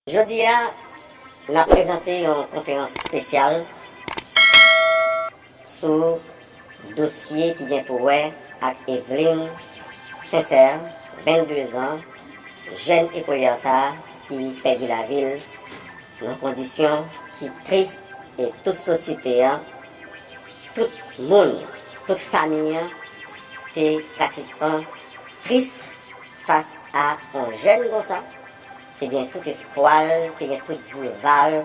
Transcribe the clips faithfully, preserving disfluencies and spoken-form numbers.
Jodi a, n ap prezante yon konferans espesyal sou dosye ki gen pou wè ak Eveline Sincère, vennde zan, jèn ekolyè sa a ki pèdi lavi l nan kondisyon ki tris e tout sosyete a, tout moun, tout fanmi an te pratikman tris fas a yon jèn konsa ki gen tout espwa l, ki gen tout boulva l,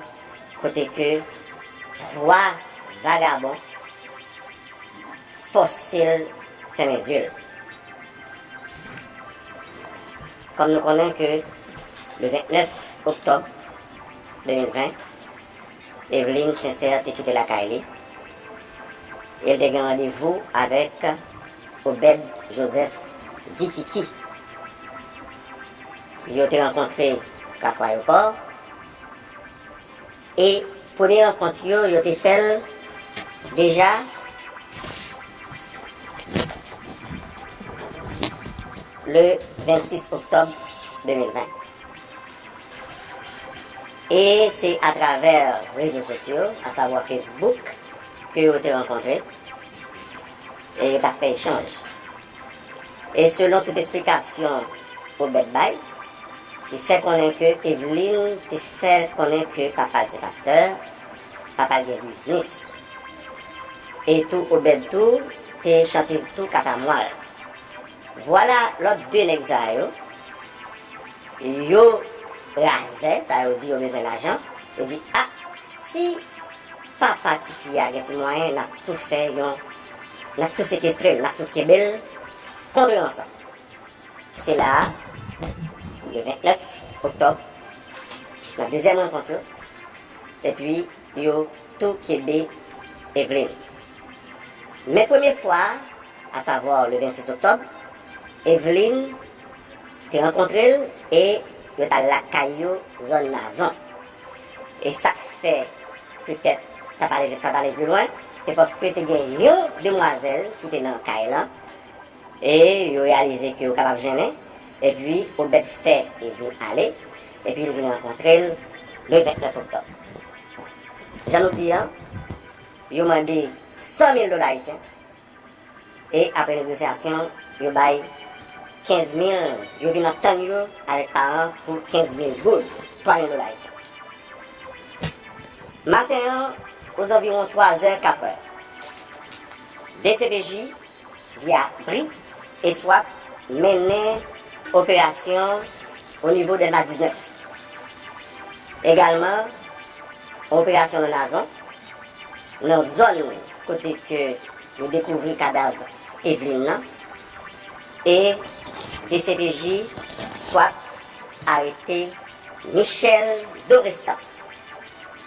kote ke twa vagabon fòse l fèmen zye l. Kòm nou konnen ke le vennèf oktòb de mil ven, Eveline Sincère te kite lakay li e l te gen randevou avèk Obed Joseph Dikiki. Yo te rankontre Kafou Ayewopò e premye rankont yo, yo te fè l deja le vennsis oktòb de mil ven. E se atravè rezo sosyo, asavwa Facebook, ke yo te rankontre e yo t ap fè echanj. E selon tout esplikasyon Obed bay, li fè konnen ke Eveline te fè konnen ke papa l se pastè, papa l gen biznis. E tou Obed tou te chante tou katamwa l. Vwala lòt de nèg sa yo, yo razè, sa yo di yo bezwen lajan, yo di, a, si papa tifi a gen ti mwayen, n ap tou fè yon, n ap tou sekestre l, n ap tou kenbe l kont yo ansanm. Se la a, le vennèf oktòb, nan dezyèm rankont yo, epi yo tou kenbe Eveline. Men premye fwa a, asavwa le vennsis oktòb, Eveline te rankontre l e yo t al lakay yo, zòn Nazon. E sa k fè, petèt, sa pa t ale, pa t ale pi lwen, se paske te gen yon demwazèl ki te nan kay lan, e yo reyalize ke yo kapab jennen, epi Obed fè Eveline ale, epi l vin rankontre l le vennèf oktòb. Jan nou di a, yo mande san mil dola ayisyen, e apre negosyasyon, yo bay kenz mil, yo vin antann yo avèk paran pou kenz mil goud, twa mil dola ayisyen. Maten an, ozanviwon twa zè, kat è, D C P J via bri e swat mennen operasyon o nivo Dèlma diznèf. Egalman, yon operasyon nan Nazon, nan zòn kote ke yo dekouvri kadav Eveline nan, e D C P J swat arete Michel Dorestan,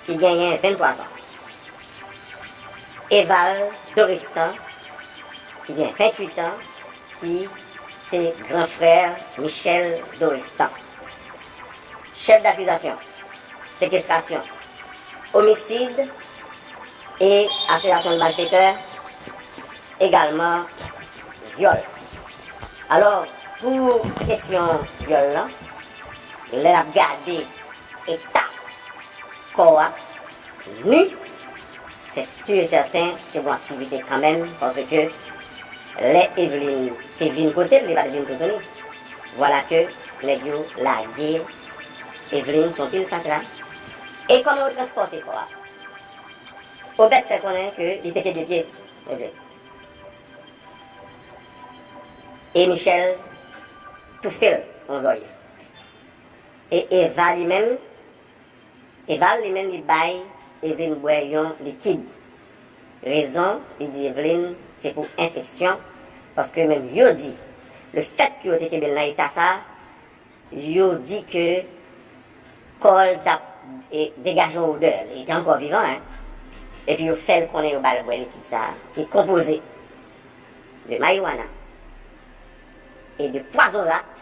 ki genyen venntwa zan. Eval Dorestan, ki gen venntuit an, ki se gran frè Michel Dorestan. Chèf dakizasyon, sekestrasyon, omisid e asosyasyon de malfetè, egalman vyòl. Alò, pou kesyon vyòl lan, lè n ap gade eta kò a, ni, se si e sèten te gen aktivite kanmenm, paske lè Eveline te vin kote l, li pa t vin toutouni. Vwala ke nèg yo lage Eveline sou yon pil fatra. E kòman yo transpòte kò a? Obed fè konnen ke li te kenbe pye Eveline. E Michel toufe l yon zòrye. E Eva li menm, Eval li menm li bay Eveline bwè yon likid. Rezon, li di Eveline, se pou enfeksyon, paske menm yo di, lefètke yo te kenbe l nan eta sa, yo di ke kò l t ap, e, degaje yon odè, li te ankò vivan, en. Epi yo fè l konnen yo ba l bwè likid sa, ki konpoze de mariwana e de pwazon rat,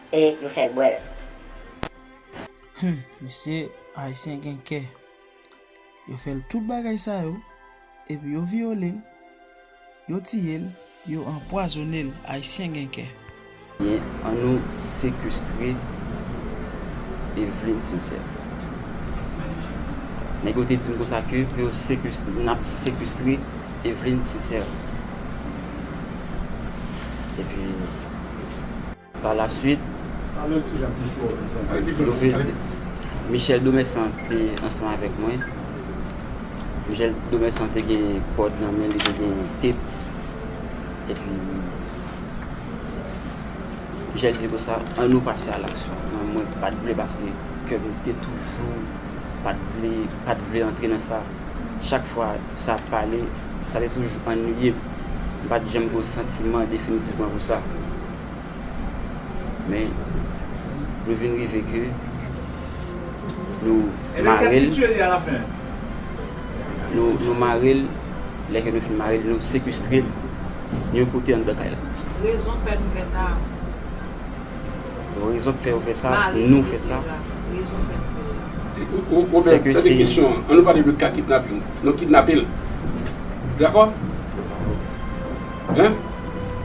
e yo fè l bwè l. Humm, mesye, Ayisyen gen kè. Yo fè l tout bagay sa yo, epi yo vyole l, yo tiye l, yo anpwazonnen l, Ayisyen gen kè. Ebyen, annou sekestre Evelyne Sincère. Nèg yo te di m konsa ke pou yo sekes-, n ap sekestre Evelyne Sincère. Epi, pa la swit, nou vin, Michel Domersan te ansanm avèk mwen. Michel Domersan te gen kòd nan men li, te gen tep. Epi, Michel di konsa, ann nou pase a laksyon. Mwen, mwen pa t vle paske kè m te toujou pa t vle, pa t vle antre nan sa. Chak fwa sa ap pale, sa te toujou annuiye m. M pa t janm gen yon santiman definitivman pou sa. Men, nou vin rive ke nou mare l. Nou, nou mare l, lè ke nou fin mare l, nou sekestre l yon kote anndan kay la. Rezon k fè nou fè sa. Rezon k fè yo fè sa, nou fè sa. Rezon k fè nou fè sa. Ou, ou, Robert, sa se kesyon an. Ann nou pale de ka kidnaping. Nou kidnape l. Dakò? Hein?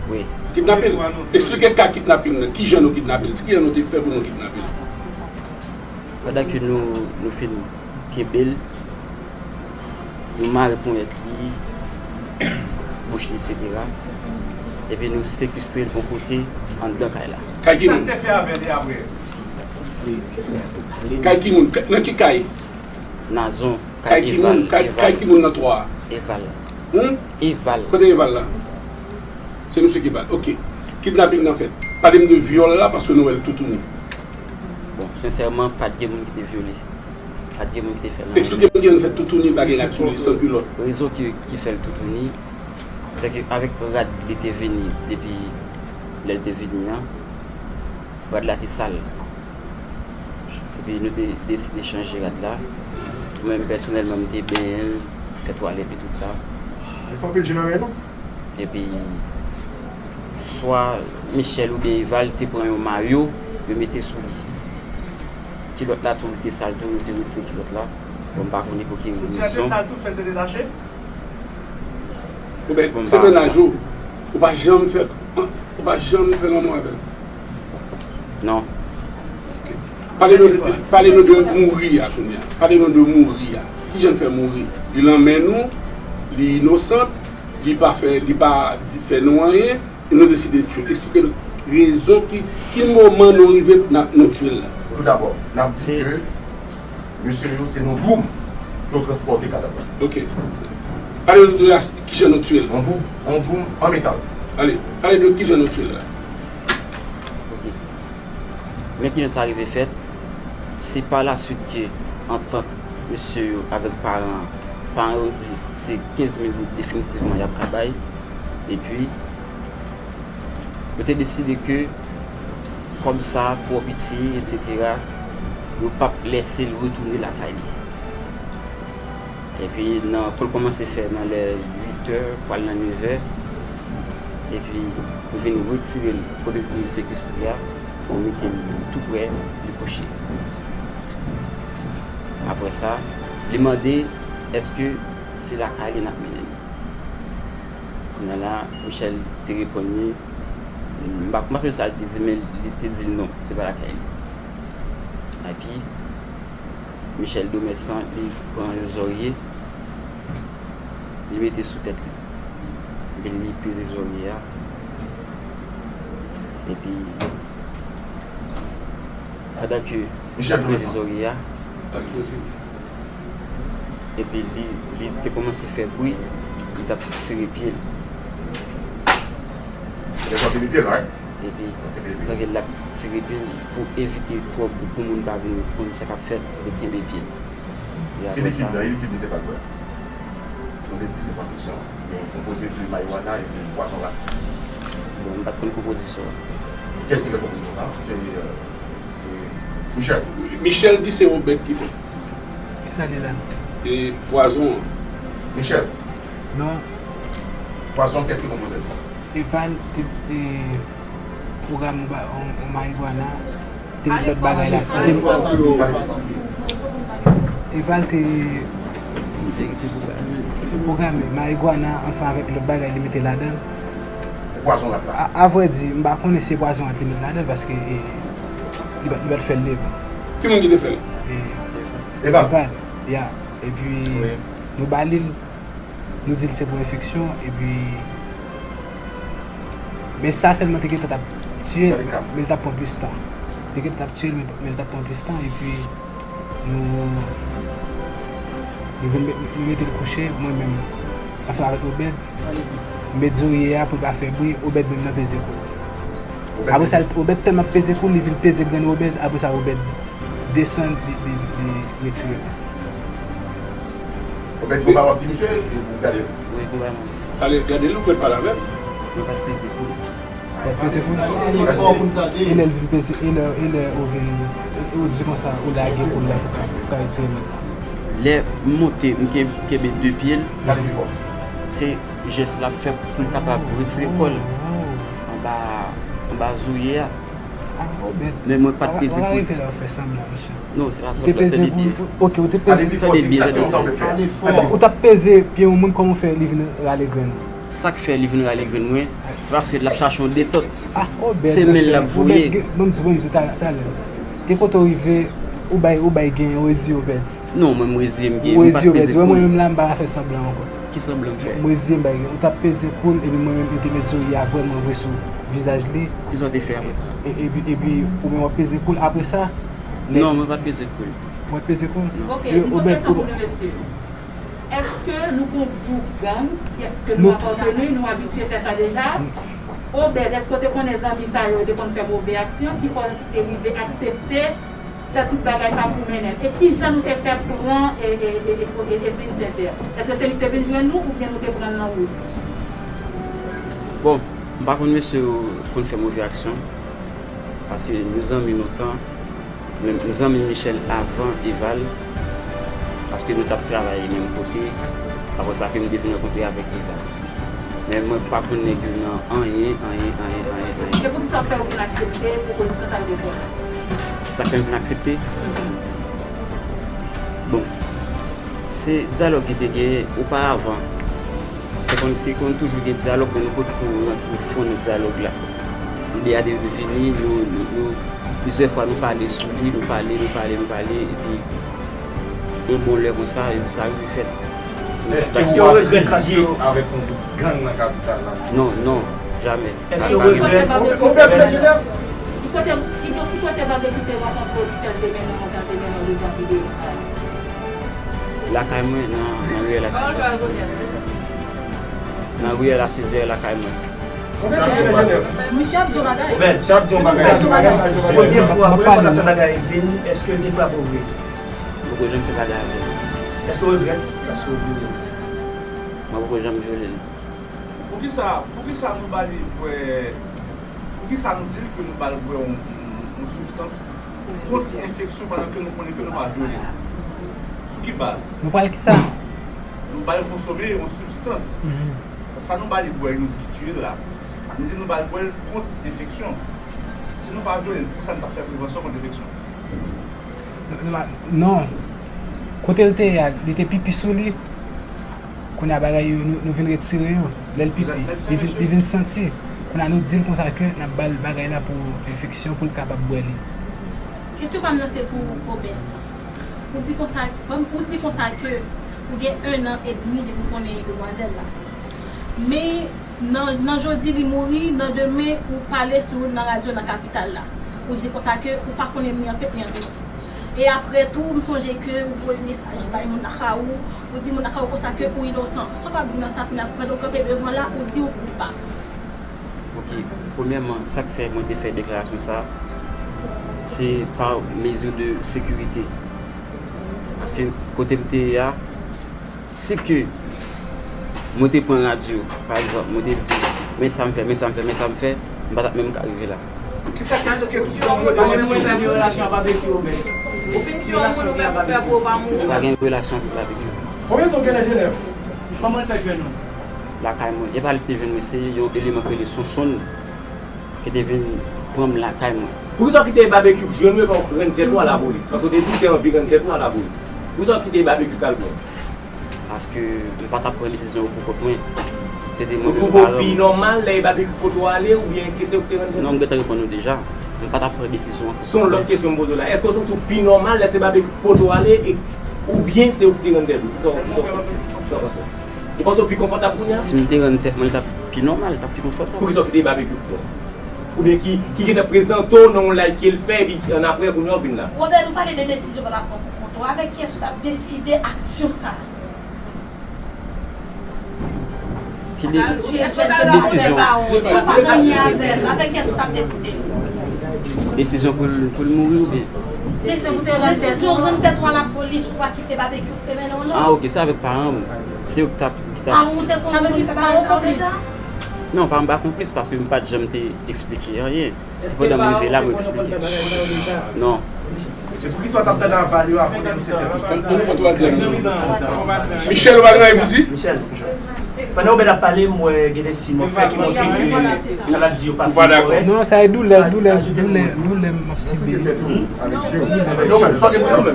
Wi. Kidnape l. Eksplike ka kidnaping nan. Kijan nou kidnape l? Kijan nou te fè pou nou kidnape l? Pandan ke nou, nou fin kenbe l, nou mare ponyèt li, bouch li, etsetera. Epi nou sekestre l yon kote anndan kay la. Kay ki moun? Sa k te fè avè li apre? Kay ki moun? Nan ki kay? Nazon, kay Eval. Kay ki moun? Kay, kay ki moun nan twa a? Eval. Hmm? Eval. Kote Eval la? Se misye ki bat. Ok. Kidnaping nan fèt. Pale m de vyòl la, paske nou wè l toutouni. Bon, sensèman, pa t gen moun ki te vyole. Pa t gen moun ki te fè l anyen. Eksplike m kijan nou fè toutouni bagay la sou li san kilòt. Rezon ki, ki fè l toutouni, se ke avèk rad li te vini, depi lè l te vini an, rad la te sal. Epi nou te deside chanje rad la. Mwen menm pèsonèlman, m te benyen l, fè twalèt li, tout sa. Li fè anpil je nan men nou. Epi, swa Michel oubyen Eval te pran yon mayo, yo mete sou li. Kilòt la tou, li te sal tou, yo te retire kilòt la. Bon, m pa konnen pou ki rezon. Soutyen te sal tou, fè l te detache? Ou ben, se mennaj ou. Ou pa janm fè, ou pa janm fè lanmou avè l? Non. Ok. Pale nou, pale nou de mouri a kounye a. Pale nou de mouri a. Kijan l fè mouri? Li nan men nou, li inosan, li pa fè, li pa di, fè nou anyen, e nou deside tiye l. Eksplike nou rezon ki, ki moman nou rive n ap, nou tiye l la. Toudabò, n ap di ke mesye yo, se nan Doum yo transpòte kadav la. Ok. Pale nou de kijan nou tiye l. An Doum, an Doum, an metal. Ale, pale de kijan nou tiye l la. Ok. Men kijan sa rive fèt, se pa la swit ke antant mesye yo avèk paran, paran yo di se kenz mil goud definitivman y ap ka bay, epi yo te deside ke kòb sa twò piti, etsetera, yo p ap lèse l retounen lakay li. Epi nan, pou l kòmanse fè nan lè uit è, pral nan nevè, epi nou vin retire l kote nou sekestre a, nou mete l tou prè, li kouche. Apre sa, li mande èske se lakay li n ap mennen l. Kounye a la, Michel te reponn li, m pa, m pa sonje sa l te di, men li te di l non, se pa lakay li. Epi, Michel Domersan, li pran yon zòrye, li mete sou tèt li. Epi li peze zòrye a. Epi, pandan ke l ap peze zòrye a, epi li, li te kòmanse fè bri, li t ap tire pye l. Epi, pandan ke l ap tire pye l, pou evite twòp, pou moun pa vin konn sa k ap fèt, li kenbe pye l. E apre sa, ki likid li te pral bwè? Nou te di se pwodiksyon. Yon konpoze de marijuana epi pwazon rat. Bon, m pa t konn konpozisyon an. Kiyès ki fè konpozisyon sa? Se, euh, se Michel. Michel di se Obed ki fè. Kisa li la? E pwazon an. Michel. Non. Pwazon, kiyès ki konpoze l? Eval te, te pwograme yon ba-, yon, yon marijuana, te met lòt bagay la. Te, Eval te pwograme marijuana ansanm avèk lòt bagay li mete ladan l. E pwazon rat la? A, a vrè di, m pa konnen si se pwazon rat li mete ladan l, paske, e, li pa, li pa t fè l devan. Ki moun ki te fè l? Eval. Eval, ya. Epi nou ba li l, nou di l se pou enfeksyon, epi men sa sèlman te gentan t ap tiye l, men l t ap pran plis tan. Te gentan t ap tiye l, men l t ap pran plis tan, epi nou nou vin nou mete l kouche, mwen menm ansanm avèk Obed, m met zorye a pou l pa fè bri, Obed menm nan peze kou l. Apre sa, Obed tèlman ap peze kou l, li vin peze grenn Obed, apre sa Obed desann, li, li, li retire l. Obed, konba w ap di misye, gade l. Wi, konba m ap di. Gade l, ou mèt pale avè l. Mwen pa t peze kou l. Ou pa t peze kou l? E lè l vin peze, e lè, e lè ou vin, ou di konsa, ou lage kou l la pou ka, pou ka retire men l. Lè m monte, m kenbe de pye l, se jès l ap fè pou l kapab retire kò l anba, anba zorye a. Men mwen pa t peze kou l. Non, se pa sanblan, se de dye. Ou te peze, ou te peze. Tande byen, tande byen. Ou t ap peze pye yon moun, kòman w fè li vin rale grenn ou? Sa k fè li vin rale grenn mwen, se paske l ap chache yon detant. Se men l l ap voye. Ban m di, ban m di, talè, talè. Gen kote w rive, ou bay, ou bay gen, ou reziye, Obed. Non, mwen m reziye, m gen, m pa t peze kou l. Mwen menm la, m pa ka fè sanblan ankò. Ki sanblan m fè? M reziye, m bay gen. Ou t ap peze kou l, epi mwen menm, m te met zorye a vrèman vre sou vizaj li. Kisa w te fè apre sa? Epi, epi, ou menm w ap peze kou l. Apre sa, lè. Non, mwen pa t peze kou l. Ou pa t peze kou l? Non. Ok, yon kesyon pou nou, mesye. Èske nou gon gwoup gang, èske nou apateni, nou abitye fè sa deja? Obed, èske w te konnen zanmi sa yo, yo te konn fè move aksyon, ki fè w te rive aksepte fè tout bagay sa pou mennen l? E kijan nou te fè pran e, e, e, e, e, e Vincent? Èske se li ki te vin jwenn nou oubyen nou te pran l nan wout? Bon, m pa konn mesye yo konn fè move aksyon, paske nou zanmi lontan. Men m zanmi Michel avan Eval, paske nou t ap travay menm kote, apre sa ke m te vin rankontre avèk Eval. Men mwen pa konn nèg yo nan anyen, anyen, anyen, anyen, anyen. Se poukisa w fè w vin aksepte pwopozisyon sa yo te fè w la? Sa k fè m vin aksepte? Bon, se dyalòg ki te genyen oparavan. Te konn, te konn toujou gen dyalòg, men nou potko rantre fon nan dyalòg la. Ide a te vini, nou, nou, nou, plizyè fwa nou pale sou li, nou pale, nou pale, nou pale, epi yon bon lè konsa, epi sa rive fèt. Èske w regrèt paske w avèk yon gwoup gang nan kapital la? Non, non, jamè. Èske w regrèt? Ou pèp Lejinèv? Ki kote, ki kote Babekyou te rankontre w ki fè l te mennen w, te mennen w devan videyo sa a? Lakay mwen nan, nan riyèl a Sizè. Nan riyèl a Sizè lakay mwen. Misye ap di yon bagay. Obed, misye ap di yon bagay. Premye fwa, premye fwa n ap fè bagay Edwin, èske l te frape w vre? M poko janm fè bagay avè l. Èske w regrèt? Èske w regrèt? Mwen poko janm vyole l. Poukisa, poukisa nou ba li bwè, poukisa nou di l ke nou ba l bwè yon, yon, yon sibstans kont enfeksyon pandan ke nou konnen ke nou pa vyole l? Sou ki baz? Nou ba l kisa? Nou ba l konsome yon sibstans. Sa nou ba li bwè, nou di ki tiye l la. Nou di nou ba l bwè l kont enfeksyon. Si nou pa vyole l, poukisa nou t ap fè prevansyon kont enfeksyon? Non. Kote l te ye a, li te pipi sou li. Kounye a bagay yo, nou, nou vin retire yo. Lè l pipi, li vin, li vin santi. Kounye a nou di l konsa ke n ap ba l bagay la pou enfeksyon, pou l kapab bwè li. Kesyon pa m nan se pou Obed. Ou di konsa, ou di konsa ke ou gen en an edmi depi w konnen demwazèl la. Men nan, nan jodi li mouri, nan demen ou pale sou nan radyo nan kapital la. Ou di konsa ke ou pa konn edmi an pèp ni an piti. E apre tou, m sonje ke ou voye mesaj bay moun lakay ou, ou di moun lakay ou konsa ke ou inosan. Sa w ap di nan sa kounye a, pandan w kanpe devan la, ou di ou koupab. Ok, premyèman, sa k fè mwen te fè deklarasyon sa, se pa mezi de sekirite. Paske kote m te ye a, si ke mwen te pran radyo, pa egzanp, mwen te di, men sa m fè, men sa m fè, men sa m fè, m pa t ap menm ka rive la. Kisa k fè ke ou di yon moun pa gen relasyon ak Babekyou, men? Ou fin di yon moun ou menm ou pè pou ou pa mouri? M pa gen relasyon avèk Babekyou. Konbyen tan w gen nan Jenèv? Kòman l fè jwenn ou? Lakay mwen. E pa li ki te jwenn mwen, se yon eleman ki rele Sonsonn ki te vin pran m lakay mwen. Poukisa w kite Babekyou jwenn ou epi w rann tèt ou a lapolis? Paske w te di w te anvi rann tèt ou a lapolis. Poukisa w kite Babekyou k al pran w? Paske m pa t ap pran desizyon yo pou kont mwen. Se te mwen menm paran m. Ou twouve w pi nòmal lè e Babekyou k kote w ale oubyen ke se ou k te rann tèt ou? Non, m gentan reponn ou deja. M pa t ap pran desizyon an. Se yon lòt kesyon m poze w la. Èske w santi w pi nòmal lè se babekyou k pote w ale e, oubyen se ou ki te rann tèt ou? Kisa w, kisa w, kisa w panse? Ou panse w pi konfòtab kounye a? Si m te rann tèt mwen, li t ap pi nòmal, li t ap pi konfòtab. Poukisa w kite babekyou k pran w? Oubyen ki, ki gentan prezante w nan yon live ke l fè, epi annapre, kounye a, w vin la? Robert, nou pale de desizyon w pa t ap pran pou kont ou. Avèk kiyès ou t ap deside aksyon sa a? Ki de-, ki desizyon? Desizyon pou l, pou l mouri oubyen? Desizyon pou te rann tèt ou. Desizyon rann tèt ou a lapolis pou pa kite babekyou te mennen w, non? Ah, ok, se avèk paran m. Se yo ki t ap, ki t ap. Paran w te konn fè bagay sa yo deja? Non, paran m pa konplis paske m pa t janm te eksplike anyen. Se pandan m rive la, mwen eksplike. Non. E poukisa w t ap tande aval yo avan w denonse tèt ou? Michel, ou pa gen anyen pou di? Michel, pandan Obed ap pale, m wè gen de siy m wè fè ki montre ke sa l ap di yo pa fin kòrèk. Non, sa e doulè, doulè, doulè, doulè m ap sibi. Yo menm, sa w gen pou di?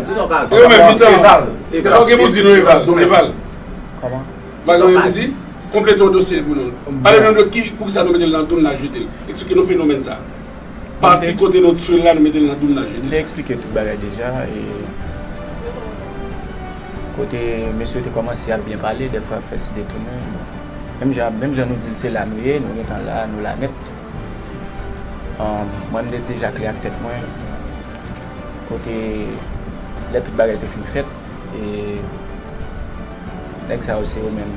Yo menm, sa w gen pou di, non, Eval? Eval. Kòman? Bagay mwen di, konplete yon dosye pou nou. Pale nou de ki, poukisa nou mete l nan dou n la jete l. Eksplike nou fenomèn sa. Pati kote nou tchwe l la, nou mete l nan dou n la jete l. M te eksplike tout bagay deja. E kote mesye yo te kòmanse ap byen pale, dèfwa fè ti detounen. Bon. Menm jan, menm jan nou di l se la nou ye, nou gentan la, nou la nèt. Ahn, mwen, m te deja klè ak tèt mwen. Kote, lè tout bagay te fin fèt, e nèg sa yo se yo menm.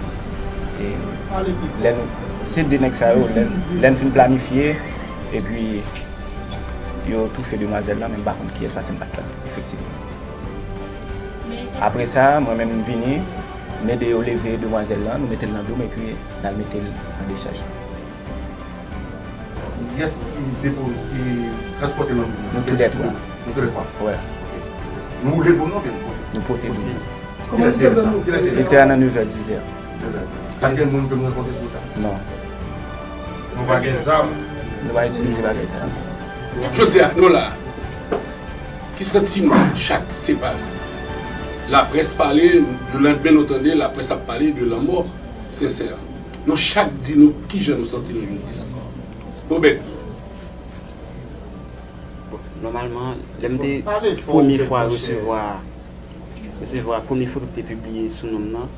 E lè nou, se de nèg sa yo, lè, lè n fin planifye, epi yo toufe demwazèl lan, men m pa konn kiyès paske m pa t la, efektivman. Apre sa, mwen menm, m vini, m ede yo leve demwazèl lan, nou mete l nan do m, epi n al mete l nan dechaj. Kiyès ki depo-, ki transpòte l nan dou? Nou toulètwa. Nou toulètwa? Wè. Ok. Nou woule dou nou oubyen nou pote? Nou pote dou nou. Kilè te sa? Kilè te sa? Li te a nan nevè, dizè. Nevè. Pa t gen moun ke nou rankontre sou wout la? Non. Nou pa gen zam? Nou pa itilize bagay sa. Jodi a, nou la. Ki santiman chak separe? Laprès pale, lelandmen nou tande laprès ap pale de lanmò Sensè. Nou chak di nou kijan nou santi nou jodi a. Obed. Bon, nòmalman, lè m te premye fwa resevwa, resevwa premye foto ki te pibliye sou non m nan,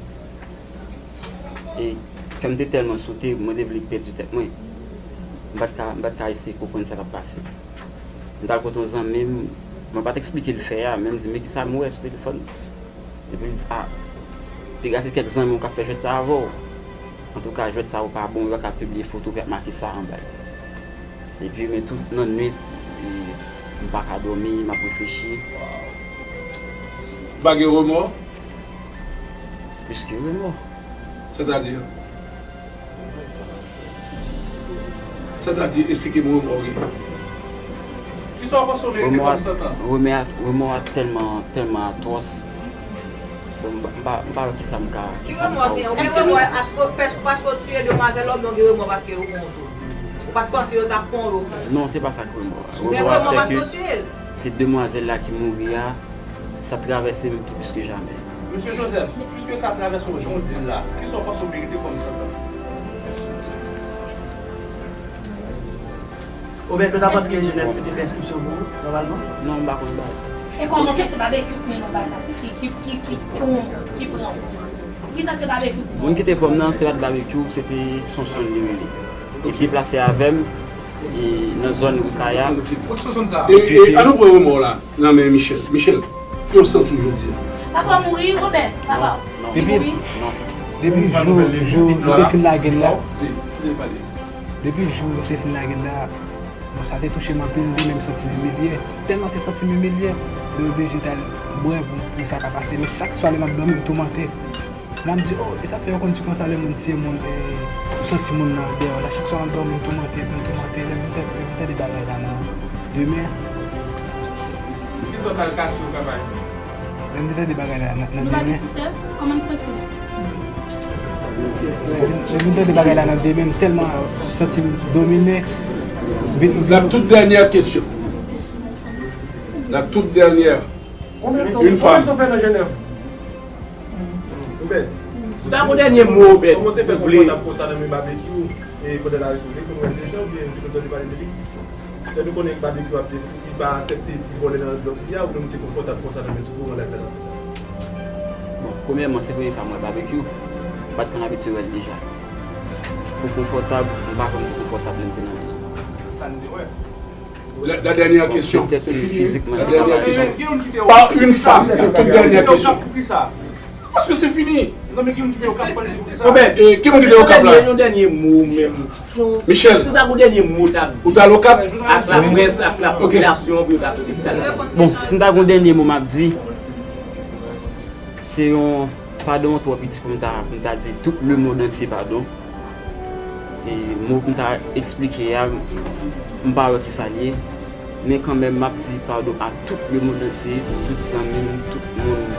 e kè m te tèlman sote, mwen te vle pèdi tèt mwen. M pa t ka, m pa t ka eseye konprann sa k ap pase. M t al kote yon zanmi m, mwen pa t eksplike l fè a, men m di, "Men kisa m wè sou telefòn?" Epi l di, "A, piga se kèk zanmi w k ap fè jwèt sa avè w. Antouka, jwèt sa yo pa bon, yo pa ka pibliye foto w ap make sa anba l." Epi, men tout nan nwit, e, m pa ka dòmi, m ap reflechi. Pa gen remò? Plis ke remò. Sètadi? Sètadi, esplike mwen remò w gen. Kisa w panse w merite kòm santans? Remò a, remò a tèlman, tèlman atwòs. Bon, m pa, m pa, m pa wè kisa m ka, kisa m ka ofri. Ki remò w gen? Ou gen remò paske, paske w tiye demwazèl la oubyen w gen remò paske yo pran w tou? Ou pa t panse yo t ap pran w, yo pran w? Non, se pa sa k remò a. Ou gen remò paske w tiye l? Se demwazèl la ki mouri a, sa travèse m tou plis ke jamè. Mesye Joseph, piske sa travèse w jan w di l la, kisa w panse w merite kòm santans? Obed, ou ta panse ke Genève te fè enskripsyon pou ou, nòmalman? Non, m pa konn bagay sa. E kòman fè se Babekyou k mennen w bay la? Ki, ki, ki, ki, ki, ki pran w? Poukisa se Babekyou k pran w? Moun ki te pran m nan, se pa t Babekyou, se te Sonson li rele. Epi deplase avè m, e, nan zòn Roukaya. E, e, an nou pran remò w la nan men Michel. Michel, ki w santi w jodi a? Papa w mouri, Robert, papa w. Depi, depi jou, jou nou te fin lage l la. Depi jou nou te fin lage l la, bon, sa te touche m anpil, m te menm santi m imilye. Tèlman te santi m imilye, m te oblije t al bwè pou, pou sa ka pase. Men chak swa lè m ap dòmi, m toumante. La m di, "Oh, e sa fè yo konn di konsa lè moun tiye moun, e, ou santi moun nan dèyè w la." Chak swa m ap dòmi, m toumante, m toumante, lè m te, lè m tande bagay la nan demen. Kisa w t al kache ou ka pa di? Lè m te tande bagay la nan, nan demen. Nou pa gen ti sè? Kòman n santi nou? Lè m te tande bagay la nan demen, m tèlman santi m domine. La toute dernière question. La toute dernière. Une femme. Konbyen tan w fè nan Genève? Obed. Si w ta gon dènye mo, Obed, kòman w te fè konprann ap konsa nan men Babekyou, e, pandan l al sou li, pou nou wè deja, oubyen, ki te tande pale de li? Lè nou konnen Babekyou ap di li pa aksepte ti vòlè nan lòt peyi a, ou menm ou te konfòtab konsa nan men tout moman l ap fè nan peyi a? Bon, premyèman, se premye fwa m wè Babekyou. M pa t konn abitye wè l deja. Pou konfòtab, m pa kwè m te konfòtab lè m te nan men l. Sa n te wè. La, la dernière question. Petèt ke fizikman, li pa pare. Pas une femme, la toute dernière question. Paske se fini. Non, men ki moun ki te Okap, pa di pou sa. Obed, eh, ki moun ki te Okap la? Yon dènye mo menm. Michel. Si w ta gon dènye mo w t ap di. Ou t al Okap? Ak laprès, ak lapopilasyon pou yo ta tande sa. Bon, si m ta gon dènye mo m ap di, se yon padon twò piti pou m ta, pou m ta di tout lemonn antye padon. E mo pou m ta eksplike a, m pa wè kisa l ye. Men kanmenm, m ap di padon a tout lemonn antye, tout zanmi m, tout moun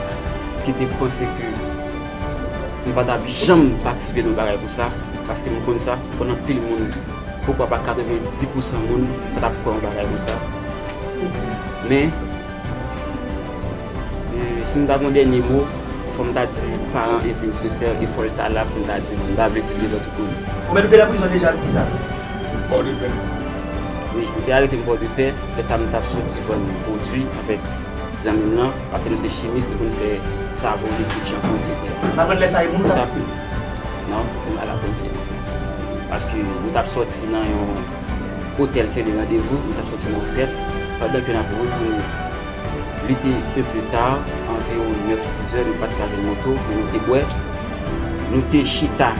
ki te panse ke m pa t ap janm patisipe nan yon bagay konsa, paske m konn sa, konn anpil moun, poukwa pa katrevenndis pousan moun, pa t ap kwè yon bagay konsa. Men, E, si m ta gon dènye mo, fò m ta di paran enpil sensè, e fò l ta la pou m ta di m pa vle di l devan tout moun. Ou mèt ou te nan prizon deja pou kisa? Pòdepè. Wi, yo te arete m Pòdepè, lè sa m t ap soti vann pwodui avèk zanmi m lan, paske nou se chimis, nou konn fè savon, likid, chanpou, etsetera. Apre lè sa, e moun ou t ap... Non, m pa la konn se konsa. Paske nou t ap soti nan yon otèl ke de randevou, nou t ap soti nan yon fèt, pandan ke n ap retounen. Li te un peu tard, anviwon nèf, diz è, nou pa t ka jwenn moto, men nou te bwè. Nou te chita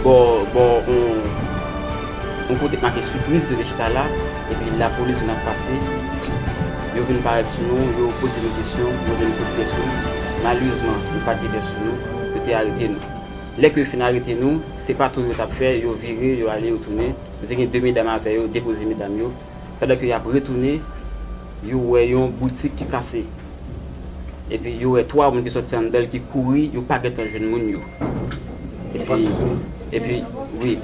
bò, bò, on, on kote k make sipriz, nou te chita la, epi lapolis vin ap pase. Yo vin parèt sou nou, yo poze nou kesyon, yo vin kout pyès nou. Malerezman, yo pa t gen pyès sou nou, yo te arete nou. Lè ke yo fin arete nou, se pa tou yo t ap fè, yo vire, yo ale, yo tounen. Yo te gen de medam avè yo, de koze medam yo. Pandan ke y ap retounen, yo wè yon boutik ki kase. Epi yo wè twa moun ki sòti anndan l ki kouri, yo pa gentan jwenn moun yo. Epi, epi, wi.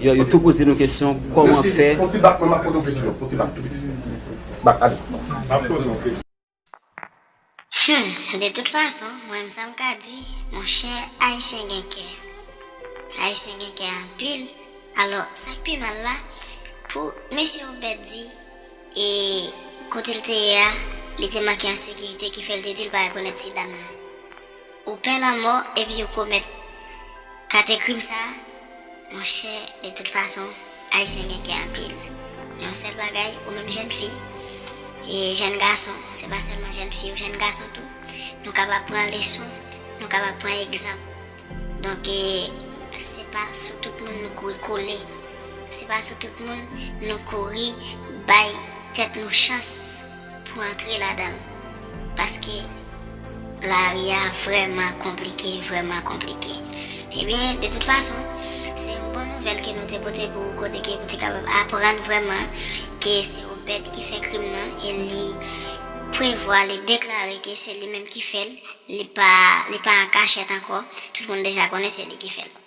Yo, yo tou poze nou kesyon, kòman fè. Fon ti bak, mwen m ap poze yon kesyon. Fon ti bak tou piti. Bak, ale. M ap poze yon kesyon. Hmm, de tout fason, mwen menm sa m ka di, monchè, Ayisyen gen kè. Ayisyen gen kè anpil. Alò, sa k pi mal la, pou mesye Obed di, e kote l te ye a, li te manke an sekirite ki fè l te di l pa rekonèt ti dam nan. Ou pè lanmò epi ou komèt kate krim sa a, monchè, de tout fason, Ayisyen gen kè anpil. Yon sèl bagay, ou menm jèn fi, e jèn gason, se pa sèlman jèn fi, ou jèn gason tou, nou kapab pran leson, nou kapab pran egzanp. Donk, e, se pa sou tout moun nou kouri kole. Se pa sou tout moun nou kouri bay tèt nou chans pou antre ladan l. Paske lari a vrèman konplike, vrèman konplike. Ebyen, de tout fason, se yon bon nouvèl ke nou te pote pou ou, kote ke ou te kapab aprann vrèman ke se Obed ki fè krim nan, e li prevwa, li deklare ke se li menm ki fè l, li pa, li pa an kachèt ankò, tout moun deja konnen se li ki fè l.